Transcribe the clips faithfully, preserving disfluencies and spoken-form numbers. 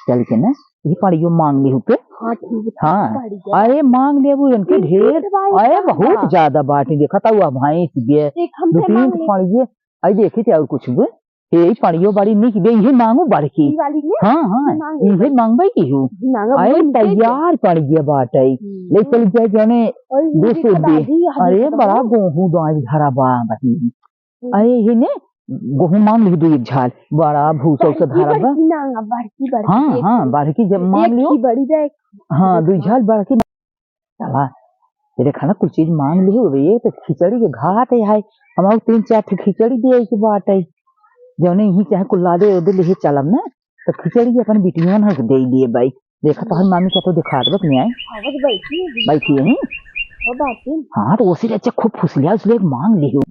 चल के ना, ये पड़ियो मांग लिहू के। हाँ, ठीक है, हाँ। पड़ी गया। अरे, मांग लेबू इनके ये ढेर। ठीक बा, अरे, ये बहुत बा। ज्यादा बाटी, देखा था वो भैंस बे। एक हम दो से तीन मांग ले। पड़िए। अरे, देखी थे और कुछ बे। ए, पड़ियो बड़ी निक बे, इहे मांगू बड़की। ई वाली है? हाँ, हाँ, मांगू इहे बड़की। मांगबे की हूँ। मांगू अरे, बड़की। तैयार पड़िए बाटे। हम्म। ले चल जाए जाने और ये दो सौ देखा दे। दादी, यहाँ अरे, देखा बड़ा दादी। गोहूँ दाल धरा बा बहिन। हम्म। अरे, ये ने गोहूँ मांग ली दो एक झाल। बड़ा भूसा उसा बड़की, धरा बा। बड़की मांगा, बड़की, बड़की हाँ, देख हाँ, ली। बड़की जब मांग एक लियो। ही बड़ी बा। हाँ, दो झाल बड़की। चला, ये देखा ना, कुल चीज मांग लिहू बे, ये तो खिचड़ी के घाट है, हाय। हमारे तीन चार ठे खिचड़ी दिए के बाटे, जौने यहीं चाहे कुल लादे ओदे लेहे चलब ना, तो खिचड़ी अपन बिटियन हक दे दिए बाई। देखा तो हर मामी का तो दिखा दे, नहीं आए। आवत बैठी है। बैठी है, नहीं? हो बाटी। हाँ, तो ओसे अच्छा खूब फुसलिया, उसलिए मांग लिहू।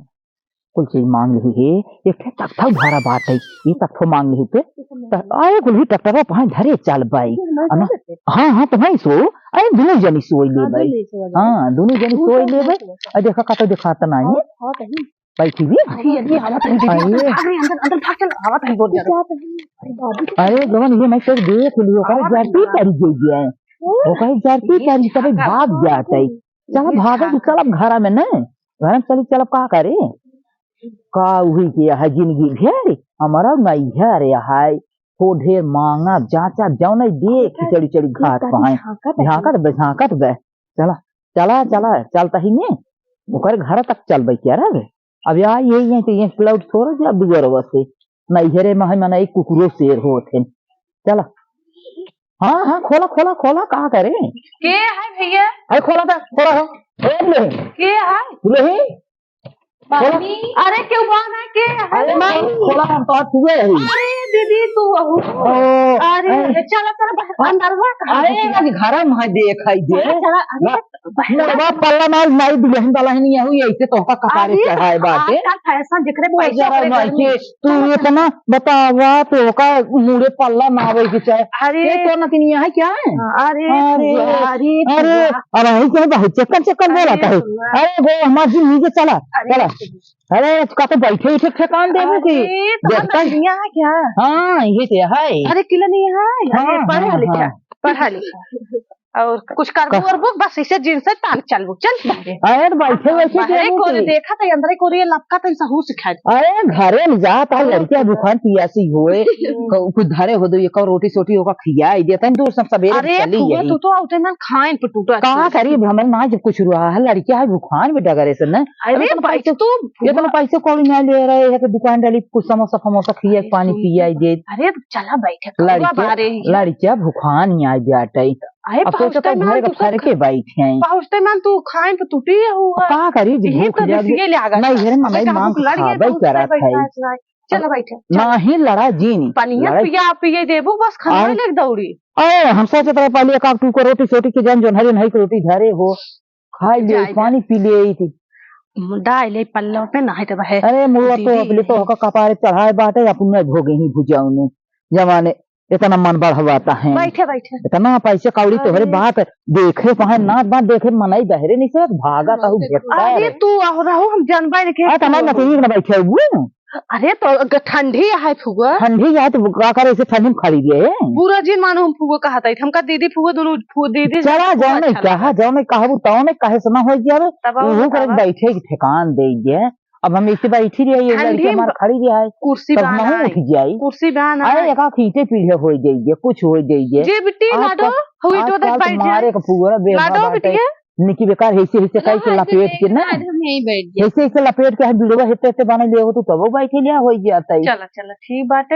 कुल चीज मांग लिहू हे, एक ठे तख्ता उधारा बाटे, ये तख्तो मांग लिहू पे। त-, आए कुल ही ट्रैक्टर पर पाँच धरे चल बाई। अना, हाँ, हाँ, तो भाई सो, अरे दोनों जनी सोई ले हाँ, बाई। दोनों सोई ले। हाँ, दोनों जनी सोई ले बाई। अरे देखा का तो दिखाता नहीं। हाँ, हाँ, कहीं। बैठी भी। अरे, अरे, अरे, आवा तनी दीदी, अरे। अंदर भाग रे, अंदर, अंदर भाग, चल, आवा तनी, बहुत ज्यादा। अरे, गवन, ये मैं तो देख लियो, ओकर आवा जर्सी तनी। पड़ी गई है। ओ। ओकर जर्सी पड़ी, तबे भाग जात है। चल, ये भागे छाका। कि चल अब घरा में न, घरा में चली, चल अब का करे? का उही के है जिंदगी भर, हमारा नैहर है, हो ढेर मांगा, जांचा, जौन नहीं दे, खिचड़ी, खिचड़ी घाट पर है। झांकत बे, झांकत बे। चला, चला, चला, चलता ही ने, ओकर घर तक चल बे क्या रे? अब यहाँ यही है, तो ये लौट थोड़ा जा दुआरवा से, नैहरे में है, मने एक कुकुरो शेर होत है। चला। हाँ, हाँ, खोला, खोला, खोला, का करे? के है भैया? अरे खोला था, खोला हो। ए, दुल्हन। के है? दुल्हन? खोला। मम्मी। अरे क्यों बात है, के है? अरे मम्मी। खोला, हम तो आज सुबह है। अरे दीदी, तू अहू। ओ, अरे, ए। चला, चला, बाहर, अंदरवा कहाँ अरे, है? आज घर में है, देख है, दे। चला, चला, अरे, ना, बहन। मोरवा पल्ला मार, मारी दुल्हन वाला ही नहीं हुई, ऐसे तो का कपारे अरे, चढ़ाए बाटे। आजकल फैशन जेकरे बोल अरे, जरा जरा नहीं, गर्मी। तू इतना बतावा तो ओका मुड़े पल्ला ना आवे के चाहे। अरे। ये तो नतिनिया है क्या है? अरे, अरे, फुआ, अरे, अरे, फुआ। अब आई क्या बहुत चक्कर चक्कर अरे, बोला था। फुआ। अरे, वो हमार जी नीचे चला, अरे, चला। अरे, इसका तो बैठे ही ठेकान देबू की। अरे, तो देखता है। नतिनिया है क्या? हाँ, ये तो है। अरे, किला नहीं है? अरे, हाँ, पढ़ा हाँ, लिखा, हाँ। पढ़ा लिखा। और कुछ करबू का- ओरबू, बस इसे जींस से तान चलबू, चल बाहरे। अरे, तो बैठे, बैठे बहरे केहू कोरे के। देखा तो अंदरे कोरे लपका तो सहू सिखाई। अरे, घरे में जात है, हाँ। लड़किया भूखन पियासी होए, हम्म। क-, कुछ धरे हो दो, एक और रोटी सोटी ओका खियाई देता है, दूर सब सवेरे अरे, चली फुआ, यही। तू तो आउते ना खाइन पे टूटा कहाँ चीज। करी, हमरे ना जब कुछ रहा है, लड़किया है भूखान में डगरे से ना। अरे, अरे, इतना बैठ पैसे, तू फुआ। इतना पैसे कौड़ी ना ले रहे हैं कि दुकान डाली, कुछ समोसा फमोसा खिया, अरे, पानी सुन पिया तो, दे। अरे, चला बैठे, कौआ लड़के, बारे ही है। लड़किया भूखान ही आए जाटे। अरे, अब सोचो पहुँचते तो मान घरे का तू सब फरके बैठे हैं। पहुँचते मान तू खाए तो टूटी हुआ। का करी, जी, यही भूख तो जाग बेसिए ले आगा नहीं, था। घरे में अरे, नहीं कहाँ मांग भूख लड़ गई, खाबे पहुँचते करत बैठा है। है, सुनाए। चलो बैठे, चलो। नहीं लड़ा जी, नहीं पनिया लड़ा। पिया, पिए देबू, बस खाना और लेके दौड़ी। अरे, हम सोचत रहे पहले एक आध टूको रोटी सोटी के जान, जोन हरी नहीं के रोटी धरे हो, खाई ले, जाए दे। पानी पी ले, ई थी। डाल ले पल्ला पे, नहीं तो बहे। अरे, मुड़वा तो दीदी। अपने तो होका कपारे चढ़ाए बाटे, अपन नहीं भोगे ही भुजाऊ ने। जमाने इतना मन बढ़वाता है। बैठे, बैठे। इतना पैसे कौड़ी तोहरे अरे। बात देखे, कहाँ नाच बात देखे, मनई बहरे नहीं से भागा कहू अरे, भेटता अरे, रे। तू आहो रहो, हम जानबे नहीं के आ, तमार तू नतिनी के ना बैठे हुए। अरे, तो अगर ठंडी है फुआ। ठंडी है तो का करे, इसे ठंडी में खड़ी रहे। पूरा जिन मानो हम फुआ कहत है, हमका दीदी फुआ दोनों फु-, दीदी चला फुआ जाओ नहीं, अच्छा कहा लगा। जाओ नहीं, कहबू तो नहीं, कहे से ना हो जावे। तब और उहू करे बतावा। बैठे के ठेकान दे गए। अब हम इसे बैठी रही, ये ठंडी लड़की हमार में खड़ी रही है, कुर्सी तब बा हम ना, उठ जाई। कुर्सी बा ना। अरे, एक आँख ईंटे पीढ़े हो जाइए, कुछ हो जाइए। जे बिट्टी आज लाडो, कल, हुई आज तो कल बैठ तो मारे जाए। का पूरा बेवा लाडो बाटे। बिटिया। निकी बेकार, ऐसे, ऐसे ना, कह के ऐसे लपेट के ना। आज हम यहीं बैठ जाए। ऐसे, ऐसे लपेट के हम बिड़वा हेते, हेते बने ले हो तो तबो बैठे लिया हो जाता है। चला, चला, ठीक बाटे।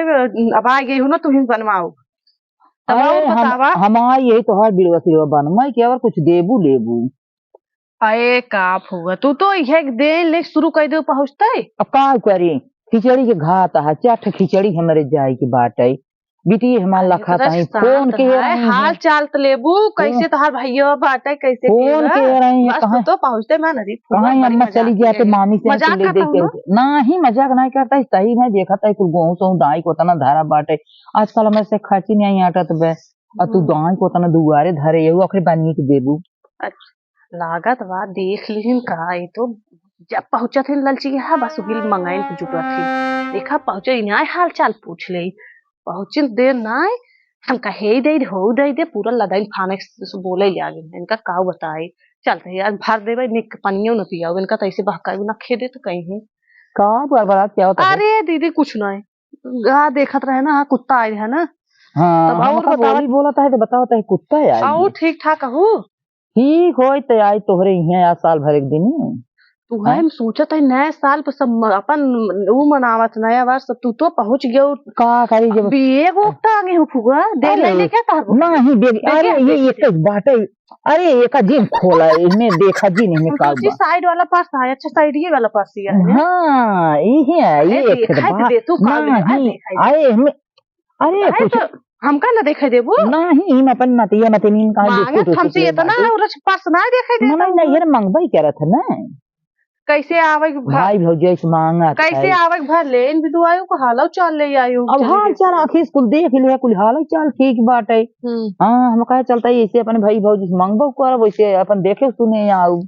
अब आ गई हो ना, तुम बनवाओ। तब अरे, और हम, बतावा। हमार यही तोहार बिड़वा सिड़वा बनवाई के और कुछ देबू लेबू। अरे का फुआ, तू तो इहे दे ले शुरू कर दे पहुँचते। अब का करी, खिचड़ी के घात है, चार ठे खिचड़ी हमरे जाए के बाटे। बिटिया हमार अरे, लखा पता ताई, सब फोन के है, रही हाल हैं। चाल त लेबू, कैसे फोन तोहार भैया बाटे, कैसे फोन के बा? के रही हैं, बस तू कहाँ, तो पहुँचते मैं नदी फुआ, कहाँ बड़ी अम्मा मजाक चली जाते, ले। मामी से मजाक ले करता दे हूँ के ना। उसे। नाही, मजाक नहीं करता, सही में देखा था, कुल गोहूँ सोहूँ दाई को उतना धारा बाटे। आजकल हमारे से खाची नहीं आटत बे। आ तू हम्म। दाई को उतना दुआरे धरे, यहू आखिर बनिए के देबू। अच्छा। लागत बा, देख लिहिन का, ई तो जब पहुँचत हिन ललचिया, बस उहिल मंगाइन के जुटत हिन। देखा, पहुँचे इनाय हाल चाल पूछ ले। पहुँचिन देर नाय, हम कहे ही दे, हो दे दे, पूरा लदाइन फाने से बोले ले आगे। इनका काऊ बताई, चलते यार भर देबे, निक पनियो न पियाओ, इनका तो ऐसे बहकाई ना खेदे तो कहीं। का बरबरात क्या होता है? अरे दीदी, कुछ नहीं, गा देखत रहे ना, हाँ, कुत्ता आए रहे ना। हाँ, तब हम और का बतावा। बोली बोलत है तो बतावत है कुत्ता है। और ठीक ठाक हूँ। ठीक होई त आई तोहरे इहाँ आज साल भर एक दिन। तू है, हाँ? हम सोचत है नया साल पर सब म-, अपन उ मनावत नया वर्ष, तू तो पहुँच गयो। का करी जब अब ये वो टांगे हो फुआ, दे अरे, ले, ले क्या तार वो? नहीं, दे, देखे, अरे, ये देखे, एक देखे। बात है। अरे, एका जिन खोला, इनमें देखा जिन, इनमें हम का सोची बा। साइड वाला पर्स है, अच्छा, साइड ये वाला पर्स ही है। हाँ, ये है, अरे, ये एक देखा बात। दे, तू का नहीं, देखा दे। अरे, हमें अरे, अरे, कुछ तो हमका ना देखे देबू? नहीं, हम अपन नतिया नतिनीन का मांगत बिस्कुट उस्कुट हमसे ले इतना बाटे। और पर्स ना देखे देता मने हूँ। नहीं, ये मंगबई करत है ना। कैसे आवे के भा-, भाई भौजाई से मांगत कैसे है। आवे के भर ले, इन भी दुआयों को हालव चाल ले आयो, अब चल हाल के। चाल आखिर स्कूल देख लिया, कुल हालव चाल ठीक बाटे। हम्म। हाँ, हम कहे चलता है, ऐसे अपन भाई भौजी से मंगबो करब, वैसे अपन देखे सुने आऊ।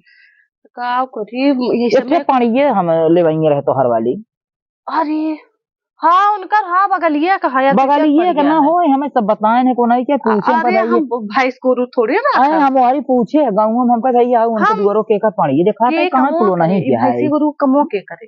का करी, ये एक समय ठे पानी ये हम लेवाइए रहे तोहर वाली। अरे, हाँ, उनकर, हाँ, बगलिया का है, यार, बगलिए के ना होए, हमें सब बताए ने, को नहीं के पूछे, अरे, हम भैंस गोरू थोड़ी ना अरे, रखा। हम वही पूछे, गाँव में हमका चाहिए, आओ, उनके हम दुआरो के का पानी, ये देखा के था, कहाँ कमवा कुलो करे, नहीं ये किया है। भैंसी गोरू कमवा के करे।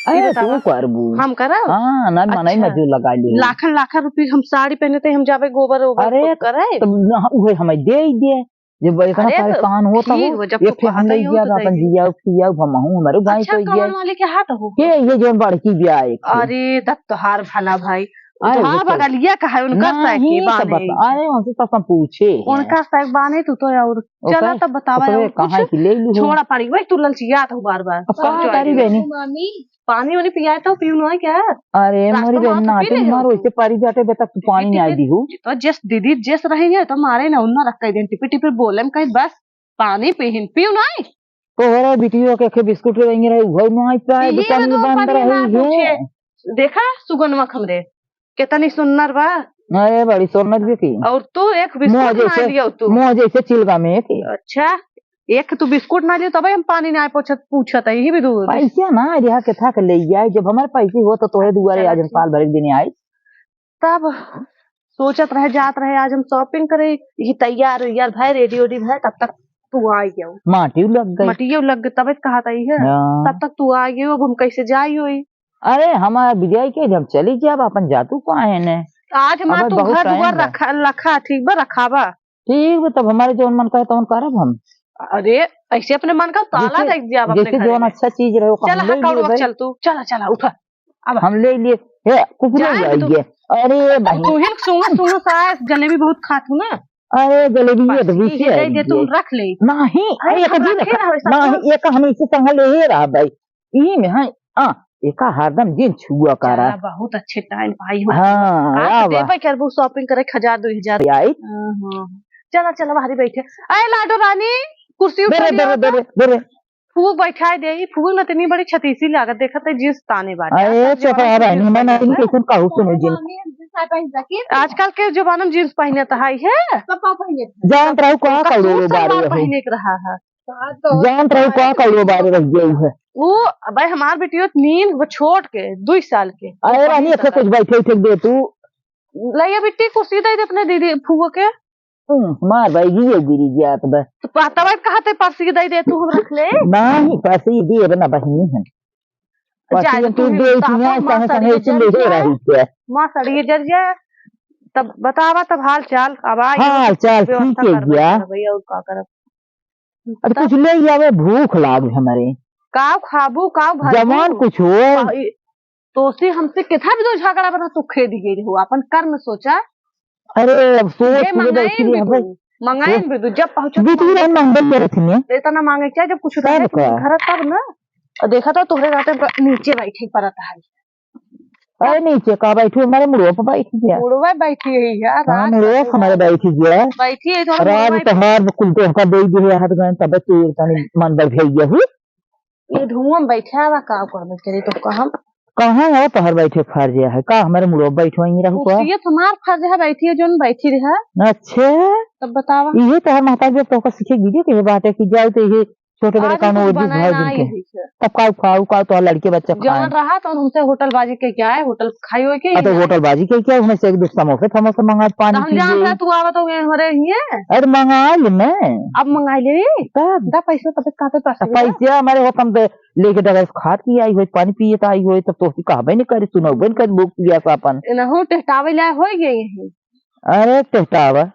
अरे, ये बतावा। तू करबू। हम करब? हाँ, ना, मना ही अच्छा। मजूर लगा ली। लाखन, लाखन रुपये हम साड़ी पहने थे, हम जाबे गोबर ओबर अरे, करे। तो ना, उहे हमें दे ही दे। जब इतना अरे, तो परेशान होता ठीक हो, बा, जब एक तू ठे हम कहता नहीं ही हो, गया तो तो अपन दे दे। जिया, पिया, हम हूँ, हमारे गाय अच्छा, तो ये कमल वाले के हाथ हो? के ये जो बड़की ब्याह एक थी। अरे, तब तोहार भला भाई। अरे, हाँ, वो तो बगलिया का है, उनका नहीं, साइकिल तो बाने। बता, अरे, उनसे तो हम पूछे हैं। उनका साइकिल बाने, तू तो और ओकरे, चला तब बतावा ओकरे और कुछ कहाँ की ले लूँ? छोड़ा पड़ी, वही तू ललचियात हो बार-बार। अब का करी बहनी? मामी, पानी वानी पियाए तो पीऊ ना क्या? अरे, रास्ता मोरी बहन, में तो ना, पी तू ले हो मारो, तू। इसे पारी जाते बे तक तू पानी नहीं आई दी हो। तो जस दीदी, जस रही है, तो मारे ना, उन्ना रख के देन, टिपी टिपी बोले, हम कहीं बस, पानी पीहिन, पीऊ नहीं। तोहरे बिटियो के खे बिस्कुट के वहीं रहे, उहो नहीं पाए, पीही दुकान में बंद रही है। देखा, सुगनवा हमरे, कितनी सुन्नर बा। अरे, बड़ी सुन्नर बेटी। और तू एक बिस्कुट ना लियो तू। मुँह जैसे चिलगा में के। अच्छा, एक तू बिस्कुट ना लियो, तबे हम पानी ना पूछत, पूछत है, यही भी दूर। पैसा ना, यहाँ के था के ले आए, जब हमारे पैसे हो तो तोहे दुआरे चला आज हम ठीक। साल भर एक दिन आए। तब सोचत रहे, जात रहे, आज हम shopping करे, ये तैयार हो यार भाई, ready वेडी भाई, तब तक तू आ गया। माटी लग गई। मटियो लग गई, तब कहा था ये। हाँ। तब तक तू आ गया, अब हम कैसे जाई होई? अरे, हमारा बिटिया के जब चली जाब, अपन जातू काहे ने? आज माँ अब तू बहुत घर time दुआर बा। रखा, रखा, ठीक बा, रखाबा। ठीक बा, तब हमारे जौन मन कहे तौन करब हम। अरे, ऐसे अपने मन का ताला जैसे, देख दिया अब अपने जैसे घर जौन में। अच्छा चीज रहे, ओका चल, हम हाँ, ले कौड़वा, लेबै। चल तू, चला, चला, उठा। अब हम ले लिए। हे, कुकुर जाए आई भी तू। गए। अरे, अब बहिन। तू ही सुनो, सुनो, सास जलेबी बहुत खात हूँ ना। अरे, जलेबी ये बस, तो ये पीछे ले आई दे, तू गए। रख ले। नहीं, अरे, अरे, एक हम दिन रखे रहा, वैसा नहीं, तो। एक हम इसे संग ले ही रहा भाई। ई में है, आ, एका हरदम जिन छुआ करा। चला, बहुत अच्छे time पाई हो। हाँ, आज वाह, देबे वाह। करबू shopping करे एक हजार, दो हजार। आई? हाँ, हाँ। चला, चला, बाहरी बैठे। अरे, लाडो रानी, कुर्सी दे रे, उठा दे रे, लिया दे रे, दे रे। फूक बैठाए दे, ई फूक न तनी बड़ी छतीसी लागत, देखत है jeans ताने बाटे। अरे, आजकल चुप रहा जमाना बहनी, में मैं नहीं jeans कैसन कहूँ, सुनो जिन। आजकल के जमाना में jeans पहने तो हाई है। जानत रहू का कौड़ो बारे सलवार हो। पहने के रहा है। जानत रहू का कौड़ो बारे रह गई है। वो, अबे हमार बेटियो नीन, वो छोट के, दुई साल के। अरे रानी, एक कुछ बैठे उठे दे तू। ले ये बिट्टी कुर्सी दे दे अपने दीदी फूफो के। हम्म, मार भाई, गिरे गिरी जात बा। तो पा-, तब कहा ते परसी दे दे तू, हम रख ले। नहीं, परसी दे बना बहिनी है। परसी जाए तू तू भी दे, इतना संगे संगे चले रही है। माँ सड़िए जर जाए, तब बतावा तब हाल चाल। अब आई हाल चाल व्यवस्था ठीक है करबे गया। करबे, और का करब? अरे कुछ ले आवे, भूख लाग हमरे। काव खाबू, काव भरबू? जवान कुछ हो। आ, ई, तोसे हमसे कितना भी तो झगड़ा बना, तू खेद गई हो, अपन कर्म सोचा। अरे अब सोच ये के मंगाइन बैठी भी है तू, भाई। मंगाइन भी तू, जब पहुंचो बिटिया मंगाइन। मंगल करत हने। इतना मांगे क्या, जब कुछ रहे तब का? घर तब ना। और देखा तो तोहरे रहते ब-, नीचे बैठे परत है। अरे नीचे का बैठू, हमारे मुड़वा पे बैठ गया। मुड़वा बैठी है यार, हाँ, रात मुड़वा को हमारे बैठ गया। बैठी है तो हम रात मुड़वा तो हार कुल तो का दे दिए हाथ गए, तब तू तनी मन बढ़ गया हूँ। ये धुआं में बैठा हुआ का कर दे तेरे तो कहम। कहाँ है तोहर बैठे फर्ज है? का हमारे मुड़वा बैठो यहीं रहू का? कुर्सिये तुम्हार फर्ज है, बैठी है जोन बैठी रहा। अच्छा। तब बतावा। ये तोहर माता जी तोहका सीखे गिरे के बात है कि जाओ तो ये छोटे बड़े आज कौनो कुछ ओझी बनाए भाई ना जिनके। आई है। तब का खाऊ, का तो लड़के बच्चे जवन खाए। रहा तो हमसे होटल बाजी के क्या है, होटल खाई होई के आ, तो ना? होटल बाजी के क्या, उनमें से एक दो समोसे, समोसे मंगा, तो पानी हम पी जान ले। रहा तू आवत हो गए हमारे हिये। अरे मंगा ले मैं। अब मंगा ले। तब? दा पैसा तब कहाँ पे पास तो होगा? पैसे हमारे होत हम दे, लेके डगर से खात की आई होई, पानी पिए तो आई होई, तब तो कहबे नहीं करी, सुनबे नहीं करी, भूख पियास अपन। इनहु टेहटावे लाए होई गए हैं। अरे टेहटावा।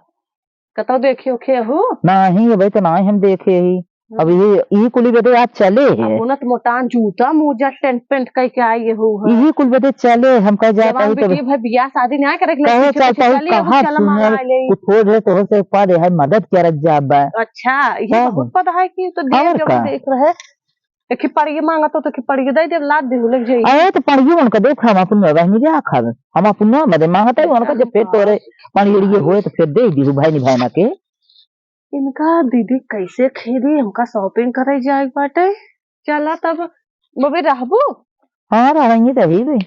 कतौ देखे ओखे हो? नाही, अबे तो नाही हम देखे ही। हम्म। अब ये, ये कुली बदे आज चले है। अब उनत मोटान जूता मोजा टेंट पेंट कई के आई हो है। यही कुल बदे चले, हम कह जाता जवान ही तो बेटी भाई बियाह शादी ना करे के कहे लड़की चाहता छोटी हूँ, चली, अब कहाँ चल सुनल, मंगा ले। कुछ हो जाए तो हो से पा दे है, मदद करत जाबा। अच्छा, ये तब? बहुत पद है कि तो देख और जब का? देख रहे। देखी पड़िए मांगत हो तो कि पड़िए दे देब, लाद देहु, लग जाई। अरे तो पड़िए उनका देख, हम अपन में बहनी जा खावे, हम अपन में मदे मांगत है, उनका जब पेट तोरे पड़िए होए तो फिर दे दी भाई, नहीं भाई ना के। इनका दीदी कैसे खेदी, हमका shopping करे जाए के बाटे। चला तब, बबे रहबू? हाँ, रहेंगे तभी भी।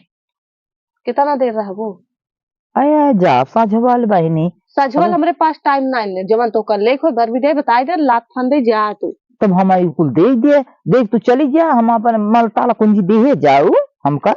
कितना देर रहबू? अरे, जा, साझवाल बहिनी। साझवाल अब हमरे पास time ना है, जवन तो कर ले, कोई बर भी दे, बताई दे, लात फान दे, जा तू। तब हम आई कुल देख दे, देख तू चली जा, हम अपन मल ताला कुंजी देहे जाऊ, हमका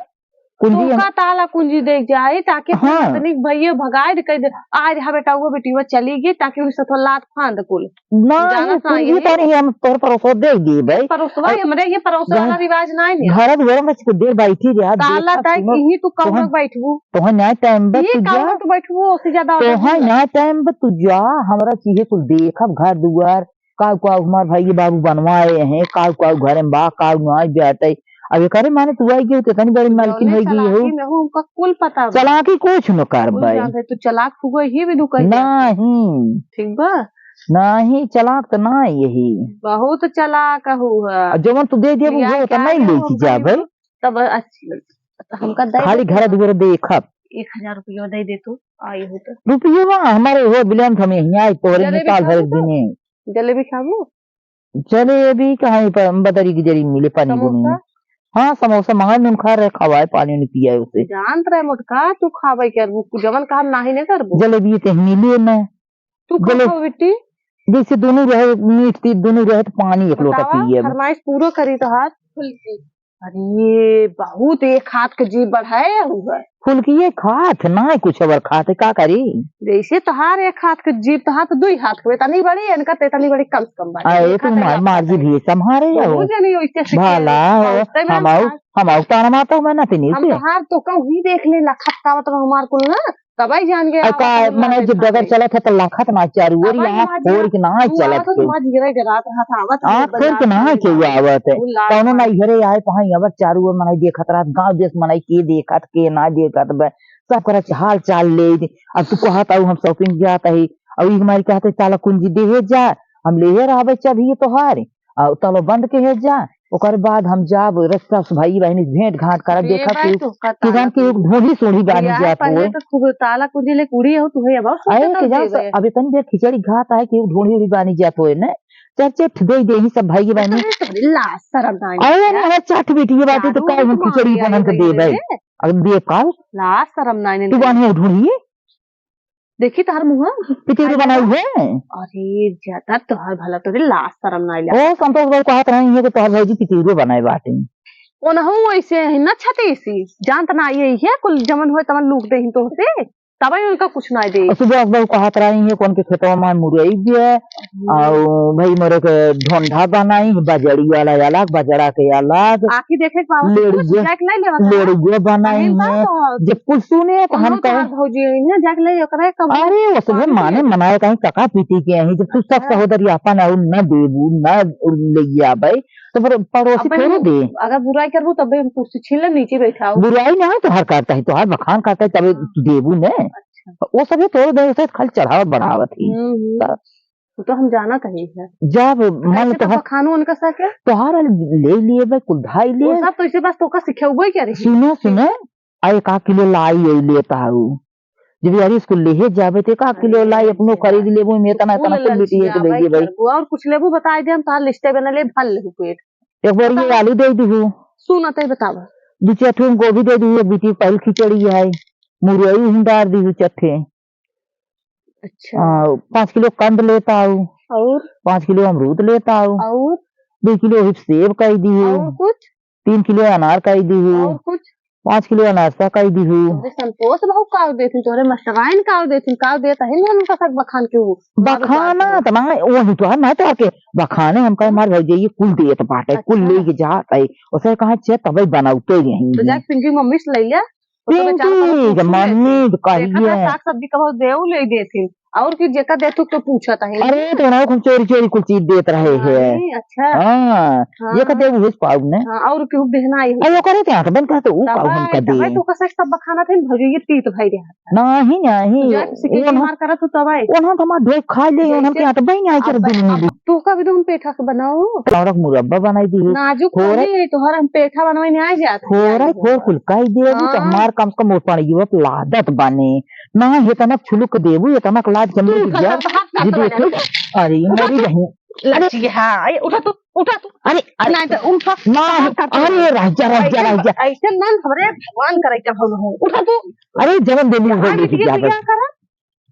कुंजी तू हम का ताला कुंजी देख जाई, ताकि हाँ। तनिक भैया भगाए दे, कह दे, आज हाँ बेटा, वो बेटी वो चली गई, ताकि उसे तो लात फान दे कुल। ना, जाना ये चाहिए। कुंजी तारी हम तोर परोसो दे दी भाई। परोसवा, अरे, हमरे ये परोसवा वाला घर, रिवाज ना है। घर दुआर में कुछ देर बैठी रहा, ताला देखा ताई सुनो, यही तू कौन तोहन, बैठबू? तोहन न्याय time बा, ये तू कौन जा। तू बैठबू, उससे ज्यादा और तोहन नहीं। न्याय time बा, तू जा, हमरा चीजे कुल देखब, घर दुआर, काऊ काऊ हमार भाई ये बाबू बनवाए हैं, काऊ काऊ घर में बा, काऊ नाई बाटे। अब एकरे माने तू आई गई, तो इतनी बड़ी मालकिन जौने हो गई हो। चालाकी में हो, उनका कुल पता बा। चालाकी कुछ न कर कुल भाई। जानते, तू चालाक हो गई, ही भी दुकाई जाते। नहीं। ठीक बा? नाही, चालाक त ना यही। बहुत चालाक हऊ है। आ जवन तू दे देबू, लिया वो त के नहीं आगे लेके हमका जाबे। तब अच्छी, हमका दे खाली दे घर तू। दुआर देखब। एक हजार रुपया दे दे तू, आई हो तो। रुपया बा, हमारे हो बिलियन हम यहीं आई तोहरे जलेबी साल भर खाबू तो? दिने। जलेबी खाबू? जलेबी कहाँ ही पर बदरी की जरी मिले पानी बुनी में। समोसा? हाँ, समोसा मंगा नून खा रहे, खवाए पानी उन्हें पिया उसे। जानत रहे मोटका, तू खाबे करबू, जवन काम नाही ने करबू। जलेबी ते मिले ना। तू का जले-, खाओ बिट्टी? जैसे दोनों रहे, मीठ तीत दोनों रहे, तो पानी एक लोटा बतावा, पिए अब। फरमाइश पूरो करी तोहार। अरे, बहुत एक हाथ के जीभ बढ़ाए हुआ। फुल्की एक हाथ, ना कुछ और खाते, का करी? जैसे तोहार एक हाथ के जीभ, तोहार तो दुई हाथ के, इतनी बड़ी, इनका तो इतनी बड़ी कम से कम बाटे। अरे, एक तू हाथ मार, एक मार हाथ जी है। भी संभारे बहुत हो। जनी वैसे सीखे भला हैं। हो, और उससे में हम हमाऊ, हाथ हमाऊ ताना मारता हूँ मैं ना तेनी हम से। तोहार तो कहूँ ही देख ले, लखत कावत रहो हमार कुल ना। तबई जान गया, अरे का, आवत मने ना जब डगर देखा चलत है, तो लखत ना चारू ओर, तबई यहाँ मार खोर के ना तू चलत आवत है। तुम्हार जिगरा जरात रहा था, आवत है, आँख खोर के ना बजात केहू आवत है। वो लाल कौनो ना मार। इहरे आए, पहाँ आवत चारू ओर, मने देखत रहत, गाँव देश मने के देखत, के ना देखत बे, सब करत हाल चाल ले दे। अब तू कहत आऊ, हम shopping जात है, अब ई हमारी कहते, "ताला कुंजी देहे जा, हम लेहे रहबे चाभी तोहार।" आ, तलो बंद के है जा, ओकर बाद हम जाब, रस्ता से भाई बहनी भेंट घाट करब, ए देखब भाई, कि तोहका ताला किसान के कुंजी। ढोढ़ी सोढ़ी बानी बियाह जात पहले होए। तो खूब ताला कुंजी ले कुड़ी हो, तुहे अब अरे, के जान स-, अबे तनी देर खिचड़ी घात आए कि ढोढ़ी उढ़ी बानी जात होए ने, चार चार ठे दे दे ही सब भाई बहनी। अरे, तोहरे लाज शरम ना अरे, आइया। हमारा चार ठे बेटी बाटे, तो चारों काहे हम ओर खिचड़ी मारिया बनन के गई देबे? रे। अब दे काल। लाज शरम ना आइने तू लगे। बानी ढोढ़ी? देखी तोहार मुँह। पितिरू बनाई है। अरे, ज्यादा तोहार भला तोरे लाज शरम ना आइला। ओ, संतोष भाई कहत रहे हैं कि तोहार भौजी पितिरू बनाए बाटे। ओनहु वैसे है ना छतीसी, जानत ना ये है कुल जमन होए तमन लूक देहिन तोहसे, तबई उनका कुछ ना दे। और सुबह भाई कहत रहे हैं कौन के खेतवा में मुरई दिए, हम्म। और भाई मोरे के ढोंढा बनाई, बजड़ी वाला अलग, बजड़ा के अलग। आखी देखे के बावजूद लेड़िए, जाके नहीं लेवत है। लेड़िए बनाई अरे, है। तो जब कुल सुने तो हम हम लोग कहे, तो भौजी है, यहाँ जाके ले ओकरा कब अरे, वो सब पानी माने पिए। मनाए कहीं कका पीटी के अहीं, जब तू सब अच्छा। सहोदरी आपन आऊ न देबू, न ले आबे, तो फिर पड़ोसी अबे थोड़े हम दे। अगर बुराई करबू, तबे हम कुर्सी छीन ले, नीचे बैठाऊ। बुराई ना है, तोहार करता है, तोहार बखान करता है, तबे हाँ। तू देबू ने। अच्छा। वो सभे तोड़ दे, उसे खाली चढ़ावत बढ़ावत ही। हम्म, हम्म। त वो तो हम जानत हई है। जब तो मन कैसे तब तोहार बखानो उनका साथे? तोहार ले लिए बे, कुल धाई वो लिए। सब तो इसे बस तोका सिखेउबे क्या रही? सुनो, सुनो, आ एक आध किलो लाई आई लेता हूँ। जब यार इसको लेहे जाबे, तो एक आध किलो लाई अपनो अरे, खरीद लेबो, में इतना, कुल इतना कुल बिटिए लसिया के दे भाई दिए भाई। करबो। और कुछ लेबो, बताई दे, हम तोहार लिस्टे बना ले, भर लेबो पेट। एक बार ये बतावा। आलू दे दीहू। सुन, तै बतावा। दू चार ठो गोभी दे दीहू, एक बिटिए पहल खिचड़ी है, मुरई ही डार दीहू चट्ठे। अच्छा। आ, पाँच किलो कंद लेता हूँ। और? पाँच किलो अमरूद लेता हूँ। और? दुइ किलो हिप सेब कइ दिहू। अउर कुछ? तीन किलो अनार कइ दिहू। अउर कुछ? पाँच किलो अनारसा कइ दिहू। तोहरे संतोष बाबू काव देथिन, तोहरे मास्टराइन काव देथिन, काव देत अहिन, हम कसक बखान के हूँ। बखाना त ना, वही तो है, ना तोहर के बखाने हम कहे, हमार भौजाई कुल देत बाटे, कुल अच्छा। लेके जात है। ओसे कहा, "छे, तबे बनाउते रही तो हैं।" जाके पिंकी मम्मी से ले ले। तो पिंकी, बेचारा कबो पूछू मम्मी लेती। तो कहिए। देखत रहे, साग सब्जी कबो देऊ ले देती। और कि जेका देतू तो पूछत है। अरे, तो ना हम चोरी चोरी कुल चीज देत रहे हैं। अरे, अच्छा। हाँ, हाँ। ये का देऊ है पाऊ ने। हाँ, और केहू बेहना आई हो। अरे, ओकरे ते आंख बंद कर तो ऊ पाऊ हम का दे। तबे तो कसक सब बखाना थे, भौजी ये तीत भाई रहा। नहीं, नहीं, तो जाके शिकायत वो ना मार करत हो तब आई। वो ना तो हमार ढोई खा ले, वो ना जैसे के आंख बंद आई कर अब दिन में भी। तू का भी तो हम पेठा के बनाओ। तोहरा के मुरब्बा बनाई दी है। नाजुक थोड़ा कमी है, तोहरा हम पेठा बनवाई नहीं आ जात है। थोड़ा ही थोड़ कुल काई देबू तो हाँ। हमार कम से कम वो पड़ियो लादत बने। ना, ये तनक छुलुक देबू, ये तनक लाद के तू मेरी का जाओ। कर, हाथ का ये कर देखो। अरे, मरी रही। अरे। लच्ची, हाँ, ये उठा तू, उठा तू। अरे, अरे। नहीं तो उठा। ना, हाथ का कर। अरे, रह जा, रह जा, ऐसे, रह जा। ऐसे नंद हमरे भगवान करे के हम हो। उठा तू। अरे, जवन देली हो अरे, लेके ये जा बिया बस। करा।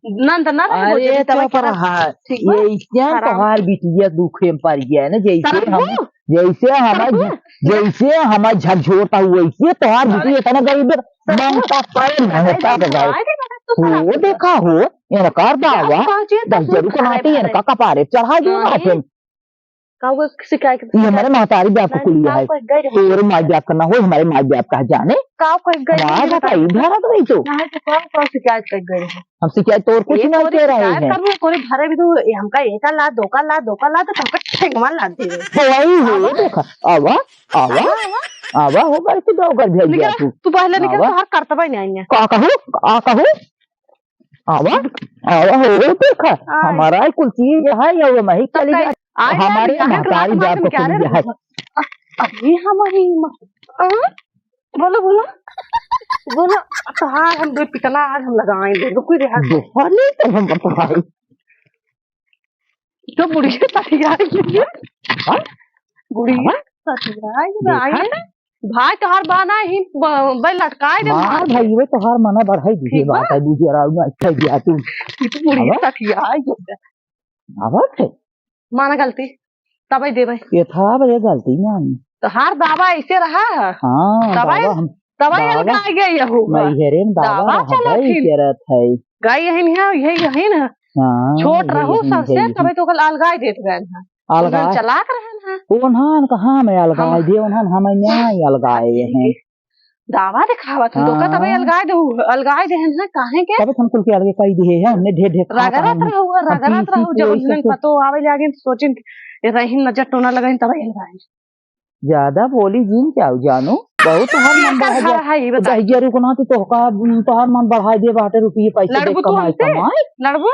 नंद ना रहे, अरे, भौजी, तब चुप करा। रहा। ठीक बा? ये इससे खराब। तोहार बिटिया दुखे में पड़ गया है ना, जैसे करबू? हम, जैसे हमार करबू? झ-, जैसे हमार झकझोरता हुआ, वैसे तोहार अरे। बिटिया इतना गरीब है, करबू? मांगता पड़े, मांगता अरे, बजाए। अरे, तू वो करबू? देखा हो, इनका दावा, कौन चीज दस तू जरूर खाए खाती, पड़े? इनका कपारे चढ़ा दिया हाँ, बाटे। ये का वो शिकायत ये हमारे महतारी बाप को नहीं, कुलिया का है। कोई गए रहे? तोरे माई बाप का ना हो, हमारे माई बाप का जाने। का कोई गए रहे? बताई, भरा तो गई तो। नहीं तो कौन, कौन शिकायत कर गए रहे? हम शिकायत तोर कुछ ये नहीं तोरे कह रहे शिकायत हैं। कर रहे, तोरे भरे भी तो, ये हमका एका ला, दो का ला, दो का ला, तो हमका ठेंगवा ला दे रहे। तो वही हो, आवा। देखा, आवा, आवा, आवा, आवा। आवा, हो गए तो दो घर भेज दिया निकल, तू। तू पहले निकल, आवा। तो हर करतबा ही नहीं है। का कहू, का कहू? आवा, आवा हो, देखा, आय। हमारा ही कुल चीज है, ये वही तब चली का-, गई। आय, हमारे आय, महतारी आय, बाप को क्या रे? कुल है। अ-, अभी हमारी माँ, अ? बोलो, बोलो, बोलो, तोहार हम दो पिटना आज हम लगाएंगे, रुको रे, हाथ। दोहले तो हम बताए। तो बुढ़िया तैयार की है। हाँ? बुढ़िया हाँ? तैयार की देखा है। ना? भाई तोहार बाना ही ब-, बे लटकाए दे मार मार के। भाई, वे तोहार मना बढ़ाई दीजिए, ठीक बा? बात है, दूसरी राउंड में अच्छा दिया तू। ये तो बुढ़िया आवा? तैयार की है। आवा थे। माना गलती, तबे देबे। ये था बे गलती में आई। तोहार दावा ऐसे रहा है। हाँ, तबे दावा हम तबे दावा अलगाए गए यहू। नैहरे में दावा दावा रहा चलत है, ही। करत है। गई यही नहीं है, यही, यही ना। हाँ, छोट यही, रहू यही, सबसे, यही। तबे तो ओकर अलगाए देत गए हैं। अलगाए। उन्हन चलाक रहन हैं। उन्हन कहाँ में अलगाए हम दे, उन्हन हमें न्याय अलगाए हैं। दावा दिखावत है, तो का तबे हाँ। अलगाए दे, अलगाए देहन हैं, काहे के? तबे तो हम कुल के अलगे कई दिए हैं, हमने ढेर ढेर खात रगड़त हन। रहू, हम रगड़त पी, पी रहू, के जब वही उन्हन सब पतो आवे लागे, सोचिन, ये रहीन नजर टोना लगाइन, तबे अलगाए। ज्यादा बोली जिन जाऊ जानू, बहुत तोहार मन बढ़ा दिया। है, ये बता। दहिजरू को नाती तोहका, तोहार मन बढ़ाई दे बाटे, रुपये पैसे दे लड़बू तू कमाई, हमसे? कमाई। लड़बू?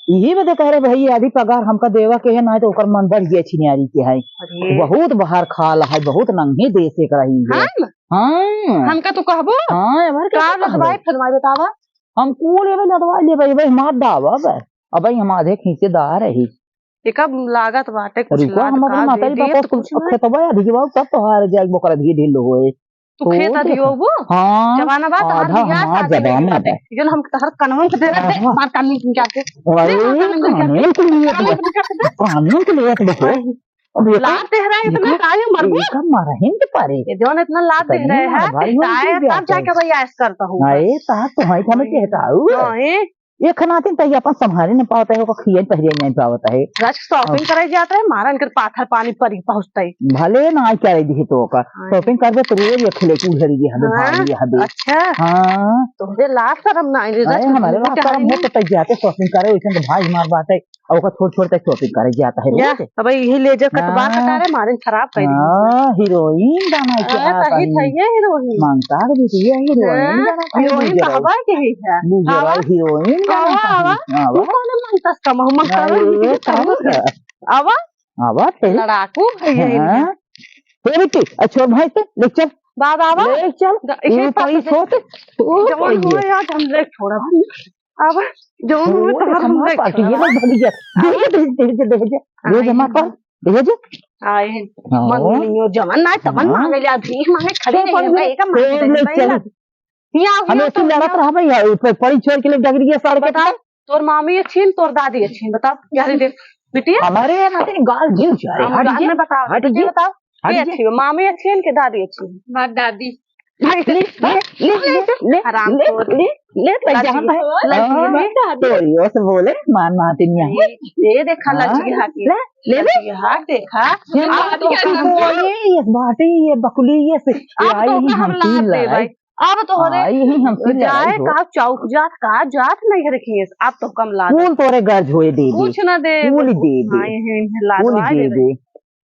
यही बदे कह रहे भैया, अभी पगार हमका देवा के है, ना तो ओकर मन बढ़ गया छिनियारी के है। अरे। बहुत बाहर खाल है, बहुत नंगे देश एक रही है। हम? हाँ। हमका तू कहबो? हाँ, हमारे का का कहबो? लदवाई फदवाई बतावा? हम कूल एबे लदवाई लेबे, एबे हमार दावा बे। अबे हम आधे खींचेदार रही। एका लागत बाटे कुछ रुको, लाद हम अपने का मातारी दे, बापा तो कुछ कुछ नहीं। खेतबा अधिक बाबू, तब तोहार जाए बोकरा धीरे ढील होए। तू तो खेत अधिक देखो। होबो? हाँ, जमाना बा, तोहार आधा बियाह हमार शादी जमाना नहीं बा। जन हम तोहर कनवा के दे रहे, आहा। मार कान में क्या के? अरे, दे, मार कान में क्या के? कानून के लिए कानून के लिए तो देखो। अब ये लाद दे रहा है इतना, देखो, काहे मरबो? ये कब मारा है इनके पारे? ये जौन इतना लाद दे रहे हैं, भाई, तो हम आए, तब जाके भाई ऐश करता हूँ। अरे, तार तो है, हमें कहता हूँ। हाँ, ये ये खनातिन तई अपन संभाले नहीं पावत है, ओकर खियन पहिरे नहीं पावत है। राज shopping करे जात रहे, मारा इनकर पाथर पानी परी पहुँचते ही। भले ना आई करे दिहे तो ओकर। हाँ। Shopping करबे तो रोज ये खिले की उधर ये हमें हाँ, भाई ये हमें। अच्छा। हाँ। तोहरे लाज शरम ना आई, अरे, हमारे लाज शरम हो तो तई जाते shopping करे, वैसे तो भाई हमार बात है। और ओकर छोड़ छोड़ के shopping करे जाता है जा, रोज। अब यही ले जा कटवा हाँ। कटारे मारे खराब कर दी। हाँ, heroine बना के हाँ, आता सही है। था ये heroine। मांगता है बेटी, ये heroine हाँ, बना के heroine बुझे रहो। कहवा के है है। बुझे रहो, आवा। Heroine बना आवा, के आवा। है। आवा। तू कौन मांगता कम हो, मांगता अरे, नहीं, ये तू कहाँ कहाँ है? आवा। आवा थे। लड़ाकू है ये हाँ। इनका। हे बेटी, अच्छा भाई से ले चल। बाबा, आवा। ले चल। द-, इसे ये पास पाई से। सोते। ओ, जवान ये। हुआ यार, हम ले छोड़ा। अब जौन हुए वो तो तोहर हम हमार देख पार्टी छोड़ा। ये लोग भागी जा। दे दे, दे दे, दे दे, दे दे। दे दे, आए। माँ पर, दे दे। आए। हाँ। मंगनियो जवन ना, तवन हाँ। मांगे जा, भीख मांगे खड़ी तो नहीं पर होगा, ये एक मांगे तो दे ले दे, चल। यहाँ आओ, हमें यहाँ ऐसे तो लड़त यहाँ। रहा भाई, यहाँ ऊपर पड़ी छोड़ के लिए डगरी है सारे के बताओ, पास। तोर मामी अच्छी है, तोर दादी अच्छी है, बताओ, यार देख। बिटिया? हमारे यहाँ नाते गाल दिल जा रहे। हम हट गाल जे, में बताओ, हट बिटिया जे, बताओ। हट के जे। अच्छी है? मामी अच्छी है कि दादी अच्छी है? हमार दादी। ले, ले, ले, ले, ले, हरामखोर। ले, ले, ले, ले, लड़की, जहाँ पे, लड़की हाँ, है। तोरियो से बोले, मान माते नहीं है। ये, ये देखा हाँ, लड़की हाथ की। ले, ले, ले। लड़की हाथ देखा। ये आप मार तो दिया हम सबको। ये, ये बाटे, ये बकुली, ये से, आप आई तो ही का हम हम तीन लात दे लड़ाई। भाई। अब तोहरे हाँ, यही हम तीन जाए लड़ाई हो। का चौक जात का जात नहीं रखिए, आप तो कम लात। कौन तोरे गर्ज होए दे दे? कुछ ना दे। कौन दे दे? हाँ, ये, ये लात कौन आए दे दे। दे?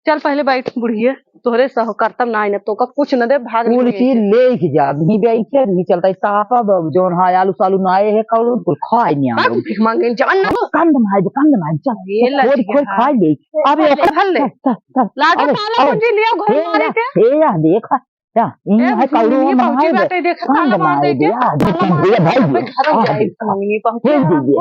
चल पहले बैठ बुढ़िए, तोहरे सह करतब ना आइन, तोका कुछ न दे, भाग कुल निकल चीज के। लेके जा, नहीं दे के नहीं चलता है। तापा बाबू, जौन है आलू सालू ना आए है, कौन कुल खाए नहीं हम भाग लोग। भीख मांगे, जवन ना। कंद मार दे, कंद मार दे, चल। ये खोद लड़की खोद है। खा ले। अब भर ले, ओकर भर ले। चल, चल, चल। लाडो अबे, पाला अबे। भुंजी लिया, घर हे मारे या, थे। हे या, देख, या, ए, इन है भीख कौड़ी मांगे, में पहुंची मंगाए दे। बाटे, देख, कंद ताला मार मार दे दे, के। या, ताला मार भैया, दे, भाई, अपने घर आ, जाए, देख। भीख मांगे, पहुंची हे बाटे। दीदी।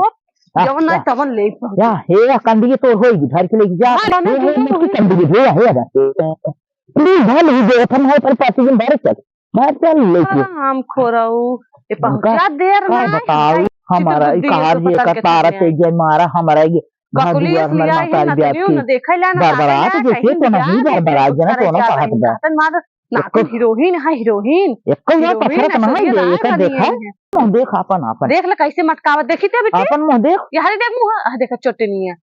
या, जवन ना या। तवन ले पहुंच। या, हे, या, कंदगी तोर होई, घर के लेके जा। हाँ, ना, हे, ना, हे, ना, मत ना। कंदगी, हे, हे, हे। प्लीज, भर ले, दे, अपन है, पर पार्टी में भर चल। भर चल लेके। हाँ, हम खो रहा हूँ। ये उनका पहुंचा देर का में बताओ, भाई, हमारा चित्र ई बुद्धि कहा है, तो जे पता का नहीं तारा कितने से हैं। जे मारा, हमारा ये घर बकुली दुआर, हमारे इसलिए आई है, महतारी ना ब्याह तनियो के ना देखे ला, ना बरबरा ताकत के ला, जैसे कहीं तो नहीं जाए, बरबरा, कुछ जना करे तो ना चाहत बा। चाहत मार नातू एको हीरोइन है, हीरोइन। एको बार हीरोइन पथरत है, नहीं सरिया दे, लाए एकर बनी देखा, है। मुँह देख आपन, आपन। देख ले कैसे मटकावत, देखी ते बेटी? आपन मुँह देख। यहाँ देख मुँह, आ देखा चोटनिया।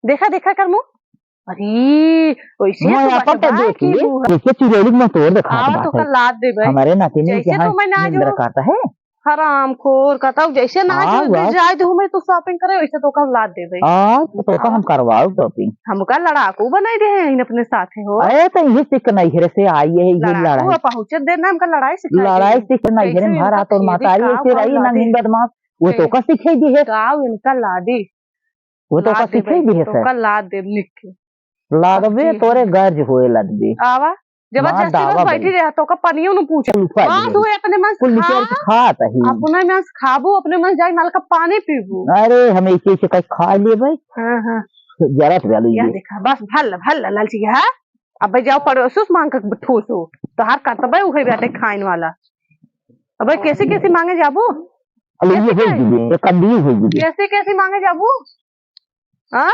देखा, देखा कर मुँह। अरे, वैसे मुँह तो आपन तो बटवा देख की ले, मुँह। जैसे चुड़ैली के मुँह तोड़ देखा आवा बात तो है। कर लाद दे भाई। हमारे नातिनी के जैसे यहाँ तो मैं ना निंद्रा जो करता है। हरामखोर, कहता हूँ, जैसे ना हाँ, जो बस। जाए दे हमें तो shopping करे, वैसे तो का लाद देबे। हाँ, तो का हाँ। हम करवाओ shopping। हमका लड़ाकू बनाई दे हैं अपने साथे हो। अरे, तो ये सीख नहीं है से आई है, ये लड़ाकू लड़ाई। अब पहुँचे दे ना, हमका लड़ाई सिखाई लड़ाई दे। सीख नहीं है, कैसे महाराज इनका और माता खेदी आई, का ऐसे रही ना लादे। नींद बदमाश, वो तो कैसे? का सिखाई दी है। का इनका लादे। वो तो लाद का देबे, सिखाई दी है तो सर। का लाद देब लिख के। लादबे, अच्छी तोरे है। गर्ज होए लगबे। आवा, जबरदस्ती मार बस दावा बैठी भाई। रहे, तो का पनियो न पूछे। कुल उफाड़ बात गई। हुए अपने मन से कुल निचोड़ खा, के खात ही। अपने मन से खाबू, अपने मन से जाके नल का पानी पीबू। अरे, हम ऐसे ऐसे कहीं खा लेबे। हाँ, हाँ। जरत गलू या ये। देखा, बस भल, भल, लालची है। अब भाई जाओ पड़ोसो से मांग के ठूसो। तोहार करतबे उहे बाटे खाइन वाला। अब भाई कैसे कैसे मांगे जाबू? अरे, ये कैसे हो कैसे? दीदी, ये कंदी हो दीदी। कैसे कैसे मांगे जाबू? हाँ?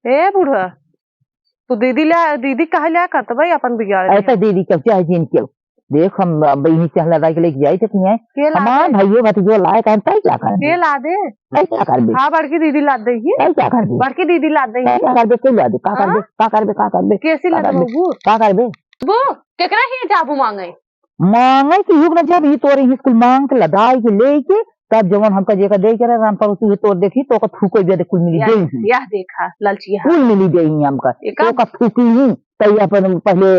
ए बूढ़ा, तू दीदी ला, दीदी कहे ला करत भाई अपन बिगाड़ ऐसा दिया। दीदी के चाहे जिन के। देख, हम अब इन्हीं चहला दाई के लेके जाई थे, नहीं है? के ला हमार दे? भाइयों भतीजो लाए, कहें, तै क्या कर दे? के ला दे? तै क्या कर दे? हाँ, बड़की दीदी ला दे ही। तै क्या कर दे? बड़की दीदी ला दे तै ही। क्या कर दे? के ला दे? का कर हाँ? दे? का कर दे? का कर दे? कैसी का कर दे? लगबू? का कर दे? बू, केकरा ही जाबू मांगे? मांगे कि युग न जब ई तोरे ही कुल मांग के लदाई के लेके, तब जवन हमका जेकर दे के रहे, राम परोसी उहे तोर देखी, तो ओकर थूको दे दे, कुल मिली या, देई ही। या देखा, लालची है। कुल मिली देई ही हमका। एका तो ओकर थूकी ही, तई अपन पहले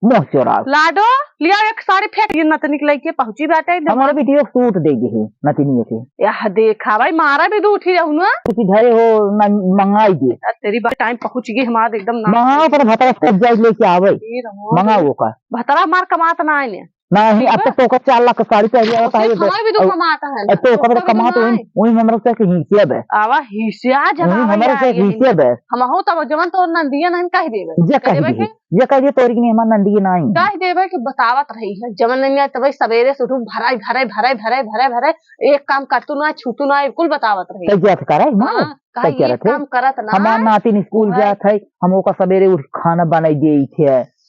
मुँह चोराओ। लाडो, लिया एक साड़ी फेंक, ये नतनी के लइके पहुंची बाटे, एकदम हमारे बेटी एक सूट दे दे है, नतनी के। या देखा भाई, मारा भी दू उठी रहू ना। कुछ धरे हो, न मंगाई दे। या तेरी बात, टाइम पहुंच गई हमारा एकदम ना। मंगाओ पर भतरा कब जाए लेके आवे। ये रहो। मंगाओ ओकर। भतरा मार कमात ना आने। नाही, अब तक तो ओकर चार लाख के साड़ी पहन लिया होता है, हमारे भी तो और कमाता है ना, अब तो ओकर ओकर भी तो कमात वही, नहीं। वही हमरा से हिस्से बे। आवा हिस्सा वही जगावा हमरा से हिस्से बे। हम हो तब जवन तोर नंदिया नहीं कह देबे। जे कह देबे, जे कह दे तोरी नहीं हमार नंदिया नहीं। कह देबे कि बतावत रही है, जवन नहीं आए तब सवेरे से उठू भराई, भराई, भराई, एक काम करतू ना, छूटू ना, बिल्कुल बतावत रही। तै जात करे, माँ? हाँ, कहा तै ये करत है? काम करत ना। हमार नातिन स्कूल जात है, हम ओका सवेरे उठ खाना बनाई देई थे।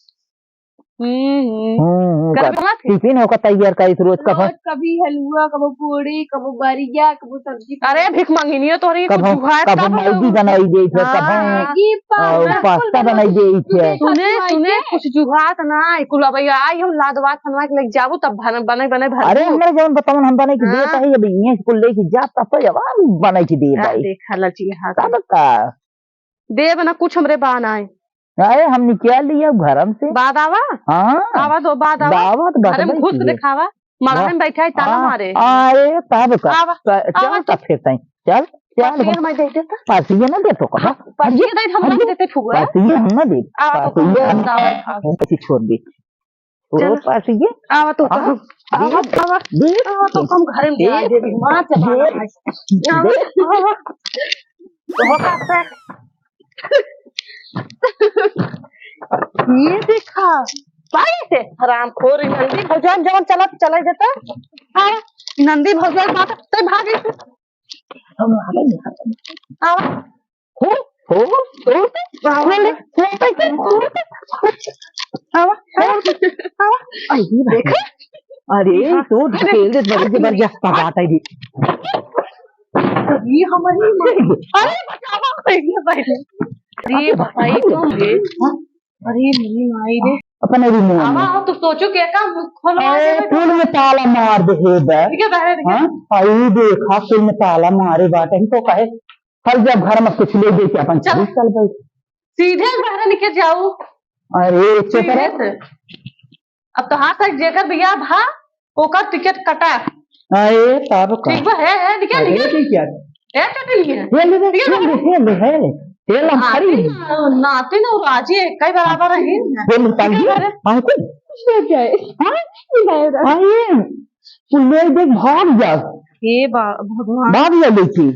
हम्म, हम्म। हम्म, हम्म, करबे कर। ना थे। टिफिन ओकर तैयार करी थी रोज, कभो रोज कभी हलवा, कभो पूड़ी, कभो बरिया, कभो सब्जी, अरे, कभो भिख मंगिनियो तोहरी कुछ कभो, जुगाड़ कभो ना मैगी बनाई देई थे, हाँ। कभो, मैगी, अ, पास्ता, पास्ता बनाई देई थे। सुने, सुने, कुछ जुगाड़ ना है, कुल अब आई हम लाद वाद बनवा के लेके जाबू, तब भर-, बनाई, बनाई भर अरे, दू। हमरे जवन बतावन हम बनाई के हाँ। देत है, अब इहाँ से कुल लेके जा, तब तो जवान बनाई के दे हाँ, भाई। देखा लची, हाँ, तब का? देब ना कुछ हमरे बा नाय। अरे हम निकाल लिया घरम से। बाद आवा? हाँ। आवा दो, बाद आवा। दावत घरे में बतबै घुस के की। देखावा। मड़हा में बैठा है, ताला मारे। अरे तब का? आवा, च-, चल आवा तब तो। फिर तई। चल, चल पासिया हम हमारे देते तो। पासिया ना दे तो कहा। हाँ, पासिया हट दे, हम हट ना दे। देते फुआ। पासिया हम ना दे। आवा तो पासिया कहो, हम दावा खाओ। हम कैसे छोड़ दे? चल। रोज पास ये। आवा तो, आवा, तो, आवा, दे, आवा, दे, आवा तो दे, हम घरे में दे, आ जाए, माँ चबाना दे, है। आवा, दे। आवा। तो हो का है? ये देखा, पाई है हरामखोर नंदी भौजान जवन चलत चला जाता। हाँ, नंदी भौजान बात ते भागे से। हम आ गए, आ गए। आवा। हो, हो, हो, आवा। खोल दे, खोल दे, खोल दे। आवा, आवा, आवा। आई, देखा? अरे, हाँ। तो ढकेल दे, बड़ी जबरदस्त बात है जी। ये हमारी माँ। अरे, बचावा, ये भाई। अरे, भाई, तुम ये। अरे, मेरी माई रे। अपन अभी मुंह में। आवा, तो सोचो क्या का मुंह खोलवा अरे, दे। कुल में ताला मार दे हे बे। ठीक है, बाहर देखा। हाँ? आई देखा, कुल में ताला मारे बाटे। हम तो कहे, हर जब घर में कुछ ले दे के अपन चल। चली चल भाई। सीधे बाहर निकल जाओ। अरे, चुप सीधे रह। से। अब तोहार साथ जेकर बियाह भा, ओकर टिकट कटा। अरे, तब का? ठीक बा, है, है, निकल, अरे, निकल। ठीक है। ए, चटनी है। ये ले, ले, निकल, ये ले, निकल। ये ले, है। ये ला, नातिन, खड़ी। नातिन और राजी एक ही बराबर है। ये ले, निकल, ताली। अरे। हाँ, कुछ? ले जाए। हाँ? ले जाए। हाँ, ये। तू ले दे, भाग जा। हे बा-, भगवान। भाग जा लेके।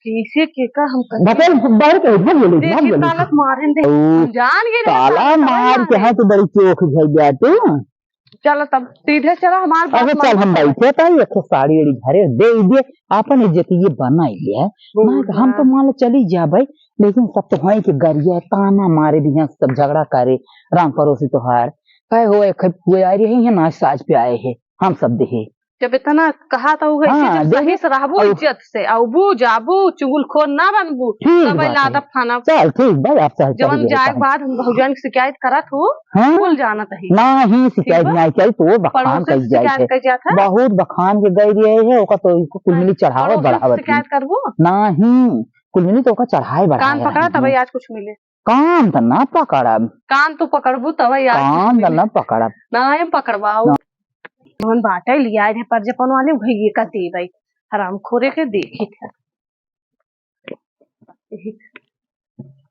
कैसे के का हम करें? बतल, बाहर के, भाग जा लेके, भाग देखी जा लेके। तालत मारेन दे। ओ, हम जान गए रहे, ताला ताला मार के मारे। है तो बड़ी चोख भई बाटे। चलो तब सीधे चलो, हमार बात अरे चल, मानो। हम बैठे त एक ठो साड़ी वाड़ी घरे दे दे, आपन इज्जतिये बनाई ले। बहुत ना, हम तो बड़ा। मान लो चली जाबे, लेकिन सब तो है कि गरिया ताना मारे दिया, सब झगड़ा करे, राम पड़ोसी तोहार। कहे हो, एक कोई आ रही है, नाच साज पे आए हैं, हम सब देहे। जब इतना कहा था, वो ऐसे हाँ, जब सही देखे, से रहबू और इज्जत से, आउबू, जाबू, चुगलखोर ना बनबू, ठीक तब बात है। लादब खाना। चल, ठीक बा, आप चाहे जवन चलिए, जाए के चाहे। बाद हम भौजाइन के शिकायत करत हो, हाँ? कुल जानत ही। ना ही शिकायत ठीक बा? ना चाहिए, तो बखान पड़ोसी कही से जाए शिकायत है। कही जात है? बहुत बखान के गई रहे है, ओका तो इनको कुल मिली हाँ, चढ़ावत पड़ोसी से बढ़ावत शिकायत ही। करबू? ना ही, कुल मिली तो ओका चढ़ाए बढ़ाए कान पकड़ा, रहत तबे ही। आज कुछ मिले। कान त ना पकड़ब। कान तो पकड़बू तबे आज कान कुछ त मिले। ना पकड़ब। ना, हम पकड़बाऊ। ना। जवन बाटे लिया रे परजपन वाले, उहे ये का देबै। हरामखोरे के देखी थे।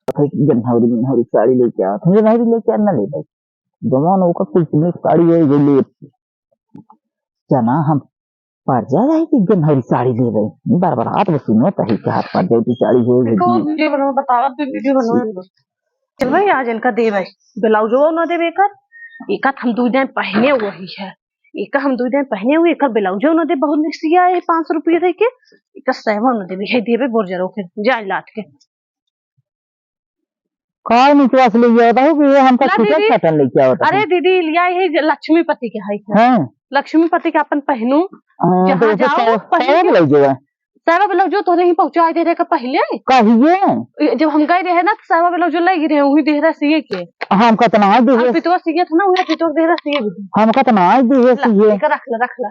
फिर गन्हौरी, गन्हौरी साड़ी लेके आवत। हम गन्हौरी लेके आ, ना लेबै। जवन ओकर कुल में साड़ी है, ये ले। जना हम परजा जाए कि गन्हौरी साड़ी लेबै। बार बार हाथ में सुनो तही के हाथ पर जाए कि साड़ी हो देखो, गई। वीडियो बनाओ, बताओ, आप वीडियो बनाओ। चल भाई, आज इनका देबै। ब्लाउजो न देबै एकर। एका हम दू दिन पहने हुए ही है। एका हम दू दिन पहने हुए, एकर ब्लाउजो न दे, बहुत निक सिया है, पाँच सौ रुपये दे के। एकर सैवा न देबै, है देबै बोर जरो के, जाए लाट के। काय निकवास ले गया बताओ कि ये हमका ला छुट्टा दीदी। छटन लेके आवत अरे है। दीदी, लिया है जे लक्ष्मीपति के है। हाँ। लक्ष्मीपति के अपन पहनू, हाँ, जहाँ तो उसे जाओ, सैवा, पहन सैवा के। ले जो है। सैवा ब्लाउजो तोहरे ही पहुँचाए दे रहे का पहले। कहिए? जब हम गए रहे ना, तो सैवा ब्लाउजो ले रहे, वही दे रहा सिए के। हम कतना दे और है। पितवा सिए था ना, वही पितवा दे रहा सिए भी। हम कतना दे है ला, सिए। एकर रख ले, रख ले।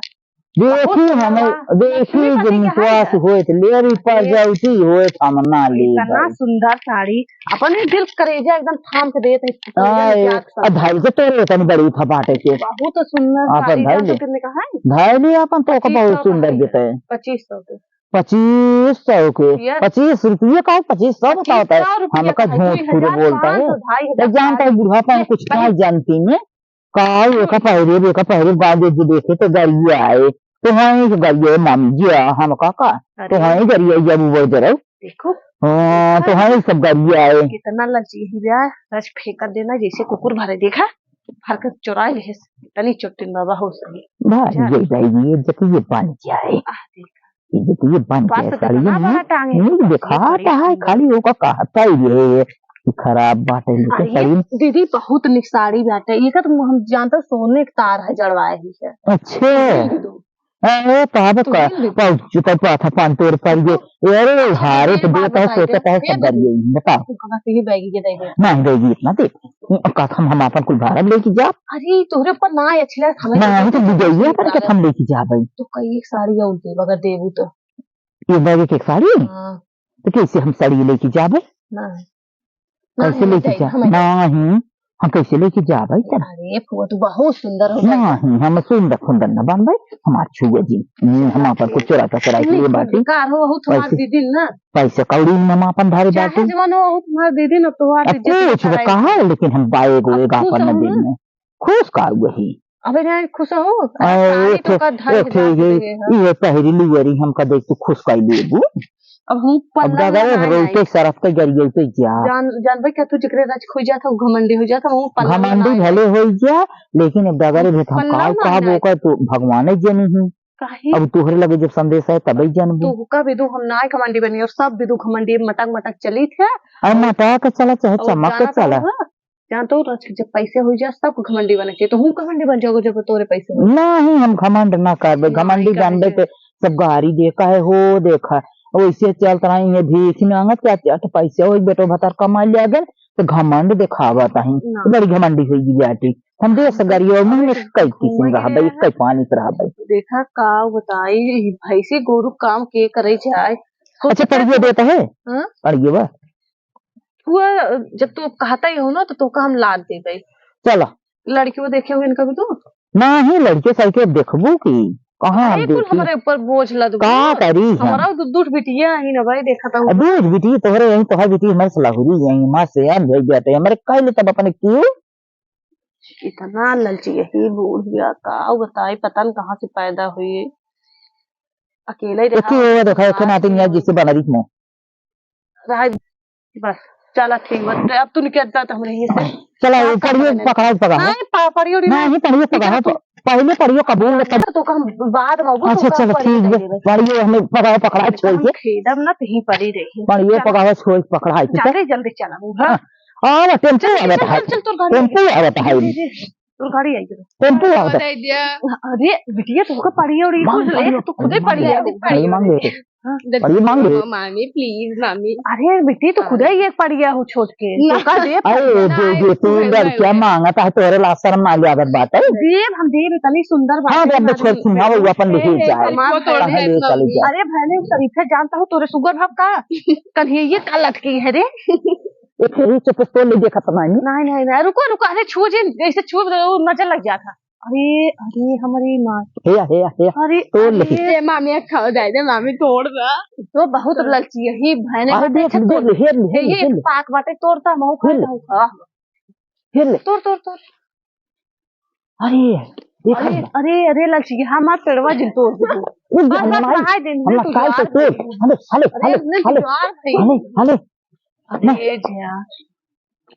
देखी बहुत हमें, सुंदर बा। देखी लक्ष्मीपति के है विश्वास ना? होत, ले भी पर ये जाउती होत, हम ना ले इतना भाई। सुंदर साड़ी, अपन ही दिल करेजा एकदम थाम के देत है, आए, प्यार के साथ। आ भाई के तोरे तनी बड़ी था बाटे के। बहुत सुंदर आपन साड़ी, भाई जान ले। तो कितने का है? भाई ले आपन तो का पच्चीस सौ बहुत का सुंदर है। देता है। पच्चीस सौ के। पच्चीस सौ के? ये पच्चीस रुपये का है, पच्चीस सौ बताता है। पच्चीस सौ रुपये हमका का है, झूठ दुई हजार पूरे बोलता पाँच सौ, है। ढाई हजार तो जानता है, साड़ी। बुढ़ापा में ले, कुछ पहले नहीं जानती मैं। का एका पहिरे, एका पहिरे, बाजे जो देखे तो गरिया आए। तो हाँ, एक गरिया मामी जी आ, हम का का? अरे। तो हाँ, एक गरिया या वो जरा। देखो। हाँ, तो हाँ, एक सब गरिया आए। कितना लची ही बा, रच फेंक देना जैसे कुकुर भरे देखा, भर के चुराए ले, तनी चोटिन बाबा हो सही। भाई, जा। ये भाई, ये जब ये बन जाए। आह, देखा। ये तो ये बन बात गया तो साड़ी कितना में। बड़ा टांगे नहीं, के पास, देखा ये बड़ी तो है, सुंदर। खाली ओका कहता ही ये कि खराब बात है, लेकिन अरे, साड़ी में दीदी, बहुत निक साड़ी बाटे। ये का तो हम जानते सोने के तार है, जड़वाए ही है। अच्छा। तू ले लो। अरे, तो अब तू का, ले लो। पाउच का पाथा पान तोड़ पर ये। अरे, अच्छा, हारे ये तो बात देता है, बताइए। सोचता है, ये सब दे दे। ये बताओ। तू कहाँ से ये बैग ये दे दे? नहीं, दे दे, इतना दे। का हम, हम आपन कुल भारत लेके जा? अरे, तोहरे ऊपर ना है, अच्छी लगे, हमें ना, तो हम तो बुझाइए पर के हम लेके जाबे। तो कई एक साड़ी और देब, अगर देबू तो। ये बैग एक, एक साड़ी? हाँ। तो कैसे हम साड़ी लेके जाबे? ना। कैसे ना, लेके नहीं, जा? हमें नहीं, हम कैसे लेके जाबे तब? अरे, फुआ, तू बहुत सुंदर हो। नहीं, हम सुंदर फुंदर ना बनबे, हमार छुआ जी। ये हम आपन कुछ चुरा के चुरा के नहीं, ये बाटी। बेकार हो, बहुत हमार वैसे दीदी ना। पैसे कौड़ी में हम आपन भारी चाहे बाटी। जवान हो, बहुत हमार दीदी ना, तोहार अब इज्जत कुछ ना वो कराई। कहा, लेकिन हम बाए गो अब एक खुश आपन हो ना? दिन में। खुश का हुआ ही? अबे नहीं खुश हो? अरे, साड़ी एक तो ठे, का ढाई एक ठे हजार ये, के दे रहे हैं। ये पहरी लुअरी हमका देख तू खुश कर लेबू। अब हम अब पल्ला दादा, वाला ये ना रोइते आई। सरफ के गरियइते जा। जान, जानबे क्या तू जेकरे राज खोई जाता, वो घमंडी हो जाता, वो पल्ला वाला घमंडी ना आई। भले हो जा, लेकिन अब दादा रे हम भेंट हम पल्ला काल वाला कहब ना आई। ओकर तो भगवाने जनी ही। काहे? अब तोहरे लगे जब संदेश है, तबे जानबू। तू का विदु हम ना घमंडी बनी, और सब विदु घमंडी मटक मटक चलित है। अरे मटक के चला, चाहे और चमक के जाना तो चला। है, जान तो रच के जब पैसे हो जा, सब घमंडी बने के, तो हूँ घमंडी बन जाओगे जब तोरे पैसे हो। नहीं, हम घमंड ना करबे, नहीं घमंडी करबे। जानबे ते सब गारी देखा है, हो देखा, वैसे चलत रही है भीख मांगत, क्या क्या तो पैसे हो, बेटो भतार कमा लिया गन, तो घमंड दिखावत ही, ना। तो बड़ी घमंडी होई जाती। हम देश गरियो में कई किस्म रहबे, कई पानी से रहबे। देखा का बताई, ई भैंसी गोरु काम के करे जाए। अच्छा, पढ़िए देता है? हाँ? पढ़िए बा। तू, जब तू कहता ही हो ना, तो तोका हम लाद देबे। चला। लड़कियों देखे हुए इनका भी तो? नाही, लड़के सड़के देखबू की? कहाँ अरे, कुल देखी? हमरे ऊपर बोझ लद का गो। करी हम? हमारा दू, दू बिटिया ही ना भाई, देखा था। अब दू बिटिया तोहरे यहीं, तोहर बिटिया हमारे सलाहुरी यहीं, माँ से यार भेज दिया था। हमारे कह ले तब अपने क्यों? इतना ललची यही बूढ़ गया, का बताई, पता न कहाँ से पैदा हुई। अकेले ही तो रहा। क्यों हुआ देखा, एक नातिन यार जिससे बना रही मो। रहा, बस, चला ठीक बा। अब तू निकल जा तो हमरे ये से। चला, का वो पढ़ियो करने? पकड़ा, पकड़ा। नहीं, प-, पढ़ियो नहीं। नहीं, पढ़ियो पकड़ा, पहले पढ़ियो कबूल कर। तो का हम बाद में, वो तो अच्छा, का चलो, पढ़ी ठीक बा। रही है। पढ़ियो हमें पकड़ा, पकड़ा छोड़ हम के। खेदब ना, तहीं पढ़ी रही। पढ़ियो चला। पकड़ा छोड़, पकड़ा है, ठीक है? जल्दी, जल्दी चला, वो, हाँ। हाँ, हाँ, टेम्पो चल, चल, आवत चल, है। चल, तोर गाड़ी टेम्पो आवत है। दे, दे, दे। तोर गाड़ी आई गई। टेम्पो आवत है। दे दिया। अरे बिटिया, तोहका पढ़िया उड़ी हाँ, कुछ ले, पढ़िया, तू खुदे पढ़िया पढ़िया। हो। पढ़िया मांग ले। हाँ। दे पढ़िया मांग ले। दो, मामी, please, मामी। अरे बिटी, तू खुदे ये पढ़िया हो छोट के। ना। तोहका दे अरे, पढ़िया। दे, दे, तू नहीं, लड़किया नहीं। मांगत है, तोहरे ला शर्म ना लागत बाटे। देव, हम देव, इतनी सुंदर बाटे हाँ, दे, अब हमारी। छोड़, सुन, हाँ, वो अपन ले ए, ए, जाए। कमाल वो तो कहाँ है, ले चली मम्मी। जाए? अरे भले, शरीफे जानता हो, तोरे सुगर भाव का? कन्हैया का लटकी है रे? एक ही चुप तो ले देखत नहीं। नहीं, नहीं, नहीं, रुको, रुको, अरे छुओ जिन, जैसे छुओ वो नजर लग जाता। अरे, अरे, हमारी माँ। हे, हे, हे, अरे, तोड़ ले। अरे। ए, मामी, खाओ जाए दे, मामी, तोड़ दा। तो बहुत ललची है, ही बहने अरे, का देख, देख, देख, हेर ले, हेर ले, ये हेर ले। पाक बाटे, तोड़ दा, महू खा हेर ले। जाऊँ, हाँ। हेर ले। तोड़, तोड़, तोड़। अरे, देख अरे, ना। अरे, अरे, ललची, हमार पेड़वा जिन तोड़ दे। कुछ बस, बस, हमारी, नहाए दे, हमार तू काल जाड़ से तोड़। दे। हले, हले, अरे, हले, अपने हले, जुआर भाई। हले, हले। अरे, जा।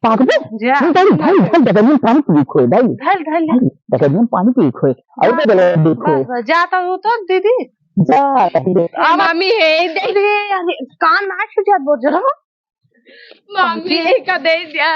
पाक दे। जा। नहीं, डाली, डाली, डाली, डगनिया में पानी पी खोए, डाली। डाल, डाल, डाल। डाली, डगनिया में पानी पी खोए। और जा। बदले पी खोए। बस, बस, जा तो तू तो दीदी। जा, डाली। अब मामी है, दे। अरे, अरे, कान ना छू जा, बोझ रहा। मामी, ये का दे दिया।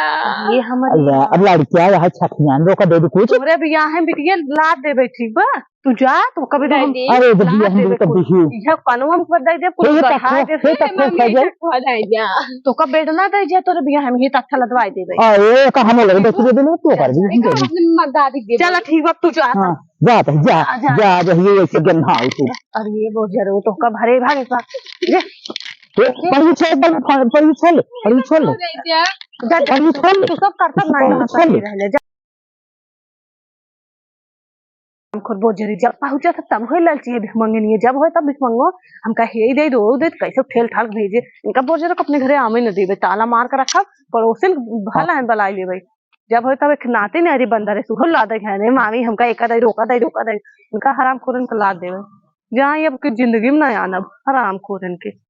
ये हमारी अल्लाह, अब लड़किया यहाँ छठियान रो का दे दे कुछ। तोरे बियाह है बिटिया, लाद देबे, ठीक बा? तू जा, तो कभी तो हम दादी, अरे, जब लाद बियाह हम देबे तो कुछ। बिहू। यह पनवा में दे दे, कुछ ये चढ़ा तक दे। हे तक मामी, खा जाए। खा जाए जा। तो का बेड ना दे जा, तोरे बियाह में ये तक लदवाई देबे। अरे, का हम लोग बैठ के दे दे, तू कर दी, हम कर दी। अपने मर्दादी के दे चला, दे। ठीक बा, तू जा। हाँ, जा, जा, जा, जा। जा, जा, ये ऐसे गन्ना है तू। अरे, ये बहुत जरूर तो का भरे भागे का। ये तो पढ़ी छोड़, पढ़ी, पढ़ी छोड़, पढ़ी छोड़। जा, जा, पढ़ी छोड़। तू सब कर, सब नहीं पढ़ी छोड़। रहले, जा। हम खुद बोझरी जब पहुंचा था, तब होए ललची है भिखमंगनी है, जब होए तब भिखमंगो, हमका हे दे दो, दे, कैसे ठेल ठाल भेजे, इनका बोझरी को अपने घरे आवे न देवे, ताला मार के रखब, पड़ोसिन भला है बलाई लेवे, जब होए तब एक नाती नहीं बंदर है, सुहल ला दे है, मामी हमका एका दे, रोका दे, रोका दे, इनका हराम खोरन का लाद देवे, जहाँ ये अब की जिंदगी में ना आनब, हराम खोरन के।